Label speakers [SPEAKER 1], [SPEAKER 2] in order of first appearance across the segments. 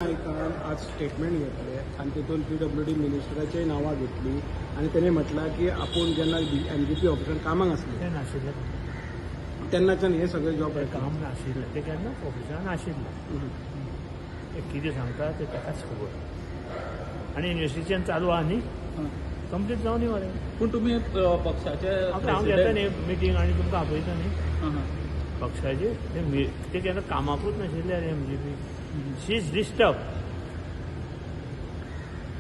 [SPEAKER 1] नायकान आज स्टेटमेंट घेतले आनी तितून पीडब्ल्यूडी मिनिस्टराचे नांवां घेतली आनी तेणे म्हटलां की आपूण जेन्ना एमजीपी ऑफिसान कामाक आसले
[SPEAKER 2] ते नाशिल्ले
[SPEAKER 1] तेन्नाच्यान हे सगळे जॉब
[SPEAKER 2] काम नाशिल्लें, ते केन्नाच ऑफिसान नाशिल्लें. ते कितें सांगता ते ताकाच खबर. आनी इन्वेस्टिगेशन चालू आहा न्ही, कंप्लीट जावं न्ही मरे.
[SPEAKER 3] पूण तुमी पक्षाचे
[SPEAKER 2] हांव घेता न्ही मिटींग आनी तुमकां आपयता न्ही पक्षाचे. ते केन्ना कामाकूच नाशिल्ले रे एमजीपी. She is disturb.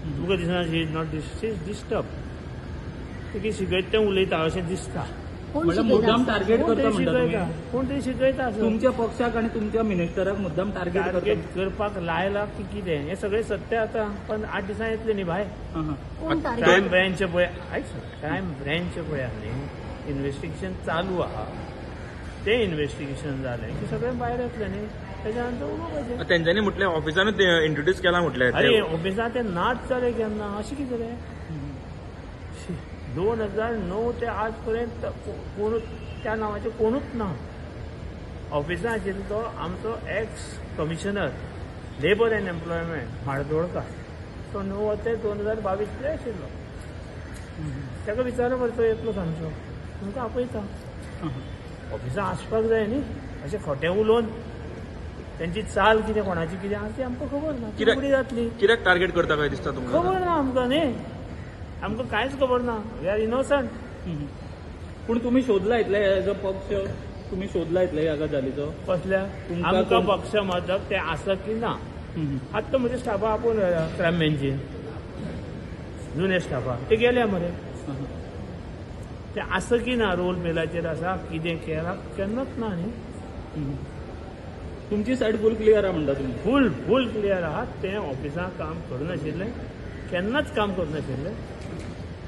[SPEAKER 2] तुमकां दिसना she is not, she is disturb. ते कितें शिकयता तें उलयता अशें दिसता.
[SPEAKER 3] मुद्दाम टार्गेट करता म्हणटा,
[SPEAKER 2] कोण तरी शिकयता
[SPEAKER 3] तुमच्या पक्षाक आनी तुमच्या मिनिस्टराक मुद्दाम टार्गेट
[SPEAKER 2] करपाक लायला की कितें. हें सगळें सत्य आतां, पण 8 दिसां येतलें न्ही भायर. क्रायम ब्रँच पळय, आयक सर, क्रायम ब्रँच पळय न्ही, इन्वेस्टिगेशन चालू आहा. तें इन्वेस्टिगेशन जालें की सगळें भायर येतलें न्ही. तेच्या नंतर उलोवपाचें.
[SPEAKER 4] तेंच्यांनी म्हटलें ऑफिसानूच इंट्रोड्यूस केला म्हटलें.
[SPEAKER 2] अरे ऑफिसान तें नाच जालें केन्ना, अशें कितें रे. 2009 ते आज पर्यंत कोणूच त्या नांवाचें कोणूच ना. ऑफिसान आशिल्लो तो आमचो ex commissioner labour and employment Mardolkar, तो 9 ते 2022 पर्यंत आशिल्लो. ताका विचारप तो येतलो सांगचो, तुमकां आपयता. ऑफिसान आसपाक जाय न्ही. अशें खोटें उलोवन तेंची चाल कितें, कोणाची कितें आसा ती आमकां खबर ना. कितें जातली,
[SPEAKER 4] कित्याक टार्गेट करता काय दिसता तुमकां?
[SPEAKER 2] खबर ना आमकां न्ही, आमकां कांयच खबर ना. We are innocent.
[SPEAKER 3] पूण तुमी शोधला इतले एज अ पक्ष, तुमी शोधला इतले ह्या गजालीचो?
[SPEAKER 2] कसल्या आमकां पक्ष मदक तें आसा की ना. आत्तां म्हज्या स्टाफा आपोवन क्रायम ब्रँचीन, जुन्या स्टाफा ते गेल्या मरे. ते आसा की ना, रोल मेलाचेर आसा कितें केलां केन्नाच ना न्ही.
[SPEAKER 3] तुमची सायड फूल क्लियर आहा म्हणटा तुमी?
[SPEAKER 2] फूल फूल क्लियर आहा. तें ऑफिसान काम करूं नाशिल्लें, केन्नाच काम करूं नाशिल्लें.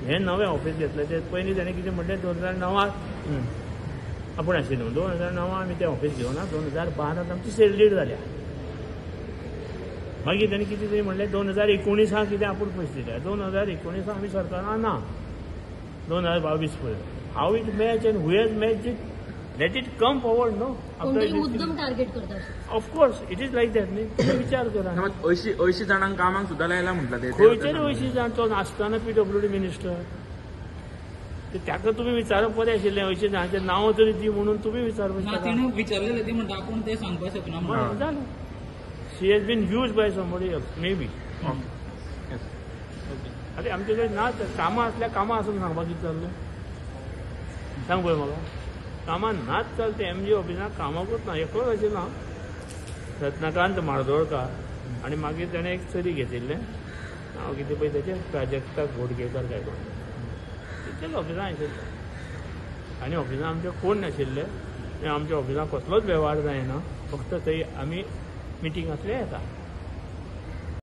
[SPEAKER 2] हें नवें ऑफिस घेतलें तें पयलीं ताणें कितें म्हणलें 2009 आपूण आशिल्लें. 2009 आमी तें ऑफिस घेवना, 2012 आमची सेल डीड जाल्या. मागीर ताणें कितें तरी म्हणलें 2019 कितें आपूण पयशे दिल्या. 2019 आमी सरकारान ना, 2022 पळय. How it match and who has match it, let it come forward no.
[SPEAKER 5] मुद्दम टार्गेट करता.
[SPEAKER 2] Of course it is like that न्ही. तुमी विचार करा.
[SPEAKER 4] 80 जाणांक कामाक सुद्दां लायला म्हटलां ते.
[SPEAKER 2] खंयचेर 80 जाण? तो नासतना पीडब्ल्यूडी मिनिस्टर, ताका तुमी विचारप बरें आशिल्लें. 80 जाणांचें नांव तरी दी म्हणून तुमी विचारपाक.
[SPEAKER 3] तिणें विचारलेलें, ती म्हणटा आपूण तें सांगपाक शकना.
[SPEAKER 2] जालें. She has been use by somebody else may be. अरे आमचे कडेन ना कामां आसल्यार कामां आसून सांगपाक कितें जाल्लें सांग पळय म्हाका. कामां नाच चलते एमजी ऑफिसान कामाकूच ना. एकलोच आशिल्लो हांव, रत्नाकांत म्हार्दोळकार, आनी मागीर ताणें एक चली घेतिल्लें, नांव कितें पळय ताचें, प्राजक्ता घोडगेकर काय कोण, तितलेच ऑफिसान आशिल्लें. आनी ऑफिसान आमचे कोण नाशिल्ले. आमच्या ऑफिसान कसलोच वेव्हार जायना, फक्त थंय आमी मिटींग आसल्यार येता.